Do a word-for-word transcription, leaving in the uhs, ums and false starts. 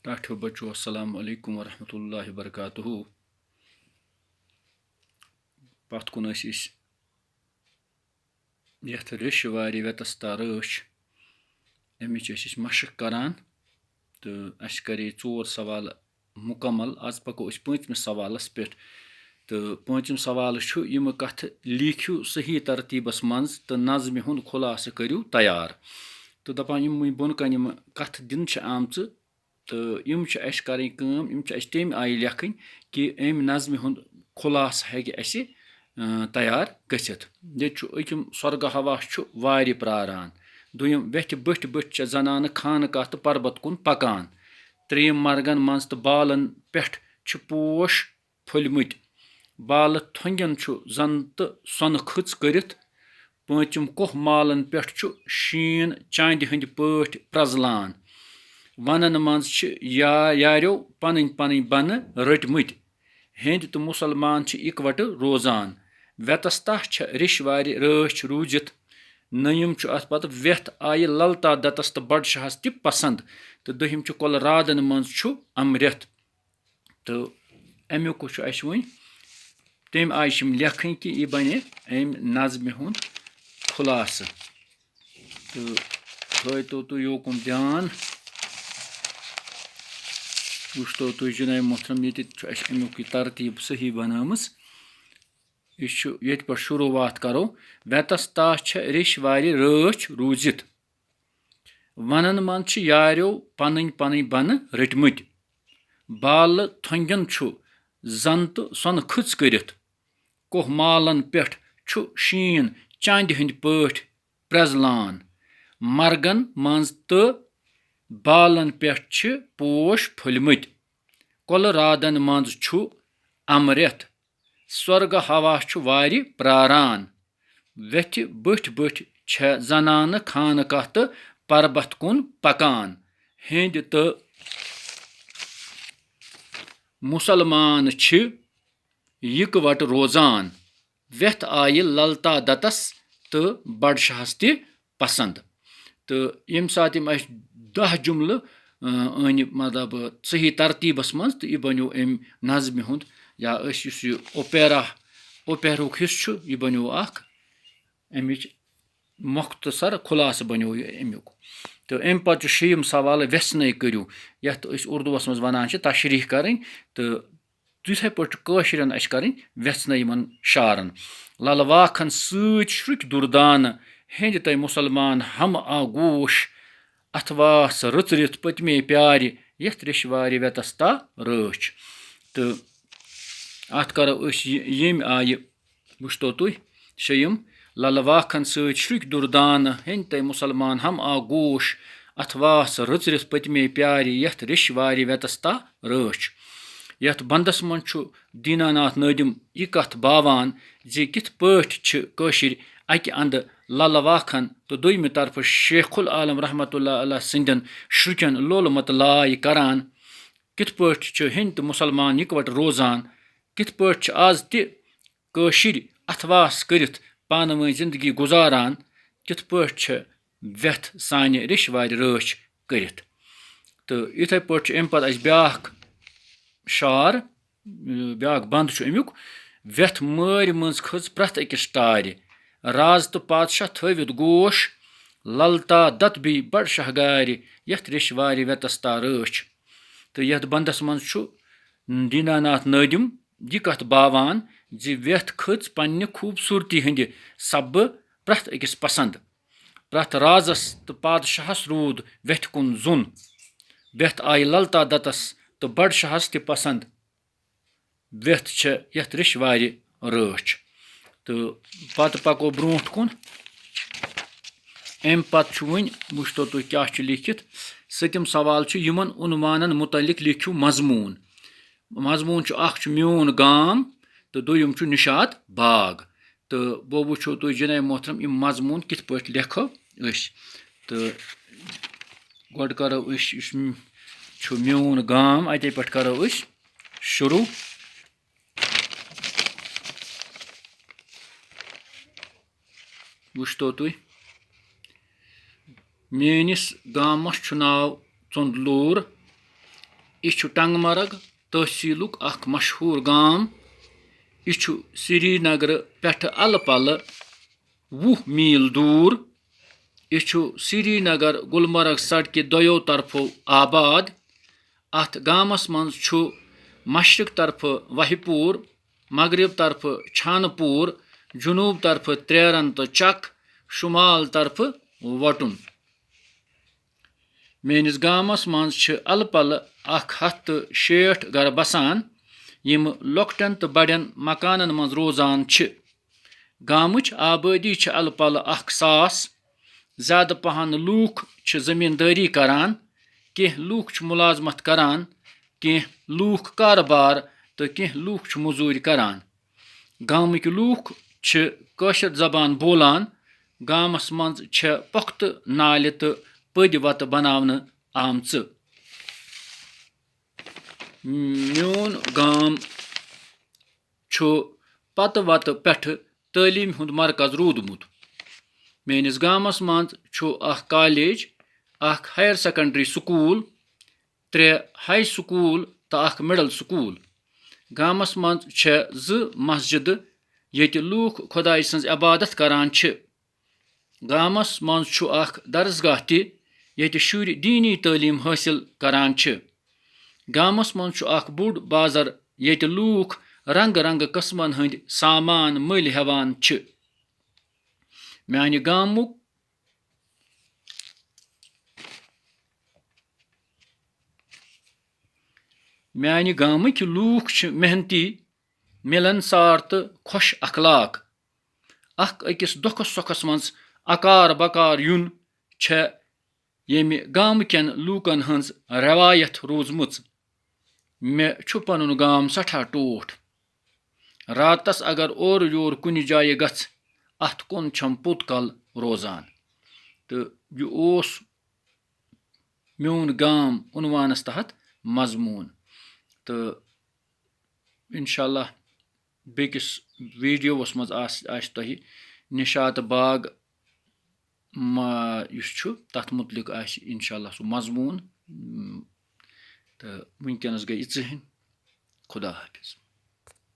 ٹاٹھیو بچو، السلام علیکم ورحمۃ اللہ وبرکاتہ۔ پتھ کُن ٲسۍ أسۍ یتھ ریٚش وارِ ویتستا رٲچھ، امِچ ٲسۍ أسۍ مشق کران، تہٕ اسہِ کرے ژور سوال مکمل۔ آز پکو أسۍ پٲنٛژمِس سوالس پٮ۪ٹھ۔ تہٕ پٲنٛژِم سوال چھُ، یِم کتھٕ لیکھِو صحیح ترتیبس منٛز تہٕ نظمہِ ہُنٛد خلاصہٕ کٔرِو تیار۔ تہٕ دپان، یِم وۄنۍ بۄنہٕ کنہِ یِم کتھٕ دِنہٕ چھِ آمژٕ، تہٕ یِم چھِ اَسہِ کَرٕنۍ کٲم، یِم چھِ اَسہِ تَمہِ آیہِ لیکھٕنۍ کہِ اَمہِ نظمہِ ہُنٛد خُلاصہٕ ہیٚکہِ اَسہِ، اۭں، تیار گٔژھِتھ۔ ییٚتہِ چھُ أکِم، سۄرگہٕ ہوا چھُ وارِ پرٛاران۔ دوٚیِم، ویٚتھِ بٔٹھۍ بٔٹھۍ چھےٚ زنانہٕ خانہٕ کاہ تہٕ پربت کُن پکان۔ ترٛیٚیِم، مرگن منٛز تہٕ بالن پٮ۪ٹھ چھِ پوش پھٔلمٕتۍ۔ بالہٕ تھۄنٛگٮ۪ن چھُ زَن تہٕ سۄنہٕ کھٔژ کٔرِتھ۔ پٲنٛژِم، کوہ مالَن پٮ۪ٹھ چھُ شیٖن چاندِ ہٕنٛدۍ پٲٹھۍ پرٛزلان۔ وَنَن منٛز چھِ یا-، یاریو پَنٕنۍ پَنٕنۍ بَنہٕ رٔٹمٕتۍ۔ ہیٚنٛدۍ تہٕ مُسلمان چھِ اِکوَٹہٕ روزان۔ ویتستا چھےٚ ریٚش وارِ رٲچھ روٗزِتھ۔ نٔیِم چھُ اَتھ پَتہٕ، وٮ۪تھ آیہِ للتا دتس تہٕ بڈشاہس تہِ پسنٛد۔ تہٕ دٔہِم چھُ، کۄلہٕ رادن منٛز چھُ امرت۔ تہٕ اَمیُک چھُ اَسہِ وۄنۍ تَمہِ آیہِ چھِ یِم لیکھٕنۍ کہِ یہِ بَنہِ اَمہِ نظمہِ ہُنٛد خُلاصہٕ۔ تہٕ تھٲیتو تُہۍ یوکُن دیان، وٕچھتو تُہۍ جناب محترم، ییٚتہِ چھُ اَسہِ اَمیُک یہِ ترتیٖب صحیح بنٲومٕژ۔ یہِ چھُ ییٚتہِ پٮ۪ٹھ شروٗعات کرو۔ ویتستا چھےٚ ریٚش وارِ رٲچھ روٗزِتھ۔ وَنَن منٛز چھِ یاریو پنٕنۍ پنٕنۍ بَنہٕ رٔٹمٕتۍ۔ بالہٕ تھۄنٛگٮ۪ن چھُ زَن تہٕ سۄنہٕ کھٔژ کٔرِتھ۔ کوہ مالَن پٮ۪ٹھ چھُ شیٖن چاندِ ہٕنٛدۍ پٲٹھۍ پرٛزلان۔ مرگن منٛز تہٕ بالَن پٮ۪ٹھ چھِ پوش پھٔلمٕتۍ۔ کۄلہٕ رادن منٛز چھُ امرت۔ سۄرگہٕ ہوا چھُ وارِ پرٛاران۔ ویٚتھِ بٔٹھۍ بٔٹھۍ چھےٚ زنانہٕ خانہٕ کاہ تہٕ پربت کُن پکان۔ ہیٚنٛدۍ تہٕ مُسلمان چھِ یِکوَٹہٕ روزان۔ ویٚتھ آیہِ للتا دتس تہٕ بڈشاہس تہِ پسنٛد۔ تہٕ ییٚمہِ ساتہٕ یِم اَسہِ دَہ جُملہٕ، اۭں، أنۍ، مطلب، صحیح ترتیٖبس منٛز، تہٕ یہِ بنیو اَمہِ نظمہِ ہُنٛد، یا أسۍ یُس یہِ اوپیرا، اوپیرہُک حصہٕ چھُ، یہِ بنیو اکھ اَمِچ مۄختصر خُلاصہٕ بنیو یہِ اَمیُک۔ تہٕ اَمہِ پتہٕ چھُ شیٚیِم سوال، وٮ۪ژھنَے کٔرِو، یَتھ أسۍ اُردوَس منٛز وَنان چھِ تشریح کَرٕنۍ۔ تہٕ تِتھَے پٲٹھۍ چھُ کٲشرٮ۪ن اَسہِ کَرٕنۍ وٮ۪ژھنَے یِمَن شعرَن۔ لَلہٕ واکھَن سۭتۍ شرُکۍ دُردانہٕ، ہیٚنٛدۍ تَے مُسلمان ہم آ گوش، اَتھواس رٕژرِتھ پٔتمے پیارِ، یَتھ ریٚشوارِ وٮ۪تَستا رٲچھ۔ تہٕ اَتھ کَرو أسۍ یہِ، ییٚمہِ آیہِ وٕچھتو تُہۍ، شیٚیِم، لَلہٕ واکھَن سۭتۍ شرُکۍ دُردانہٕ، ہیٚنٛدۍ تَے مُسلمان ہم آ گوش، اَتھواس رٕژرِتھ پٔتمے پیارِ، یَتھ ریٚشوارِ وٮ۪تَستا رٲچھ۔ یَتھ بندس منٛز چھُ دیٖناناتھ نٲدِم یہِ کتھ باوان زِ کِتھ پٲٹھۍ چھِ کٲشِرۍ اَکہِ اندٕ لَلہٕ واکھن تہٕ دوٚیمہِ طرفہٕ شیخ العالم رحمتہ اللہ علیہ سٕنٛدٮ۪ن شرُکٮ۪ن لولہٕ متہٕ لاے کران، کِتھ پٲٹھۍ چھِ ہیٚنٛدۍ تہٕ مُسلمان یِکوَٹہٕ روزان، کِتھ پٲٹھۍ چھِ آز تہِ کٲشِرۍ اَتھواس کٔرِتھ پانہٕ ؤنۍ زِندگی گُزاران، کِتھ پٲٹھۍ چھِ وٮ۪تھ سانہِ ریٚشوارِ رٲچھ کٔرِتھ۔ تہٕ یِتھَے پٲٹھۍ چھُ اَمہِ پَتہٕ اَسہِ بیٛاکھ شعر، بیٛاکھ بند چھُ اَمیُک، وٮ۪تھ مٲرۍ منٛز کھٔژ پرٛٮ۪تھ أکِس ٹارِ، راز تہٕ پادشاہ تھٲوِتھ گوش، للتا دت بیٚیہِ بڈ شاہ گارِ، یَتھ ریٚشوارِ وٮ۪تَستا رٲچھ۔ تہٕ یَتھ بندس منٛز چھُ دیٖناناتھ نٲدِم یہِ کتھ باوان زِ وٮ۪تھ کھٔژ پننہِ خوٗبصوٗرتی ہٕنٛدِ سببہٕ پرٛٮ۪تھ أکِس پسنٛد۔ پرٛٮ۪تھ رازس تہٕ پادشاہس روٗد وٮ۪تھِ کُن زوٚن۔ وٮ۪تھ آیہِ للتا دتس تہٕ بڈشاہس تہِ پسنٛد۔ وٮ۪تھ چھےٚ یَتھ ریٚشوارِ رٲچھ۔ تہٕ پتہٕ پکو برٛونٛٹھ کُن۔ اَمہِ پتہٕ چھُ وۄنۍ، وٕچھتو تُہۍ کیٛاہ چھُ لیٖکھِتھ۔ سٔتِم سوال چھُ، یِمن عنوانن مُتعلق لیکھِو مضموٗن۔ مضموٗن چھُ، اکھ چھُ میون گام تہٕ دوٚیِم چھُ نِشاط باغ۔ تہٕ بہٕ وٕچھو تُہۍ جناب محترم یِم مضموٗن کِتھ پٲٹھۍ لیکھو أسۍ۔ تہٕ گۄڈٕ کرو أسۍ، یُس م-، چھُ میون گام، اَتے پٮ۪ٹھ کرو أسۍ شروٗع۔ وٕچھتو تُہۍ، میٲنِس گامس چھُ ناو ژوٚنٛدلوٗر، یہِ چھُ ٹنٛگمرگ تحصیٖلُک اکھ مشہوٗر گام۔ یہِ چھُ سرینگرٕ پٮ۪ٹھٕ الہٕ پلہٕ وُہ میٖل دوٗر۔ یہِ چھُ سرینگر گلمرگ سڑکہِ دۄیو طرفو آباد۔ اَتھ گامَس منٛز چھُ مشرق طرفہٕ وہہِ پوٗر، مغرب طرفہٕ چھانہٕ پوٗر، جنوب طرفہٕ ترٛیرَن تہٕ چک، شمال طرفہٕ وٹُن۔ میٲنِس گامَس منٛز چھِ الہٕ پلہٕ اکھ ہتھ تہٕ شیٹھ گرٕ بسان، یِم لۄکٹٮ۪ن تہٕ بڑٮ۪ن مکانن منٛز روزان چھِ۔ گامٕچ آبٲدی چھِ الہٕ پلہٕ اکھ ساس۔ زیادٕ پہن لوٗکھ چھِ زٔمیٖندٲری کران، کینٛہہ لوٗکھ چھِ مُلازمت کران، کینٛہہ لوٗکھ کارٕبار تہٕ کینٛہہ لوٗکھ چھِ مٔزوٗرۍ کران۔ گامٕکۍ لوٗکھ چھِ کٲشِر زبان بولان۔ گامَس منٛز چھےٚ پۄختہٕ نالہِ تہٕ پٔدۍ وَتہٕ بناونہٕ آمژٕ۔ میون گام چھُ پتہٕ وتہٕ پٮ۪ٹھٕ تعلیٖم ہُنٛد مرکز روٗدمُت۔ میٲنِس گامَس منٛز چھُ اکھ کالج، اکھ ہایر سیکنڈری سکوٗل، ترٛےٚ ہاے سکوٗل تہٕ اکھ مڈل سکوٗل۔ گامَس منٛز چھےٚ زٕ مسجدٕ، ییٚتہِ لوٗکھ خۄدایہِ سٕنٛز عبادت کران چھِ۔ گامَس منٛز چھُ اکھ درسگاہ تہِ، ییٚتہِ شُرۍ دیٖنی تعلیٖم حٲصِل کران چھِ۔ گامَس منٛز چھُ اکھ بوٚڑ بازر، ییٚتہِ لوٗکھ رنٛگہٕ رنٛگہٕ قٕسمَن ہٕنٛدۍ سامان مٔلۍ ہٮ۪وان چھِ۔ میانہِ گامُک، میانہِ گامٕکۍ لوٗکھ چھِ محنتی، مِلنسار تہٕ خۄش اخلاق۔ اکھ أکِس دۄکھس سۄکھس منٛز اکار بکار یُن چھےٚ ییٚمہِ گامہٕ کٮ۪ن لوٗکن ہٕنٛز رٮ۪وایت روٗزمٕژ۔ مےٚ چھُ پنُن گام سٮ۪ٹھاہ ٹوٹھ۔ راتس اگر اورٕ یور کُنہِ جایہِ گژھِ، اتھ کُن چھَم پوٚت کل روزان۔ تہٕ یہِ اوس میون گام عنوانس تحت مضموٗن۔ تہٕ انشاءاللہ بیٚکِس ویٖڈیووَس منٛز آس-، آسہِ تۄہہِ نِشاط باغ ما-، یُس چھُ، تَتھ مُتعلِق آسہِ انشاءاللہ سُہ مضموٗن۔ تہٕ وٕنکیٚنَس گٔے یِژٕے ہِن۔ خدا حافظ۔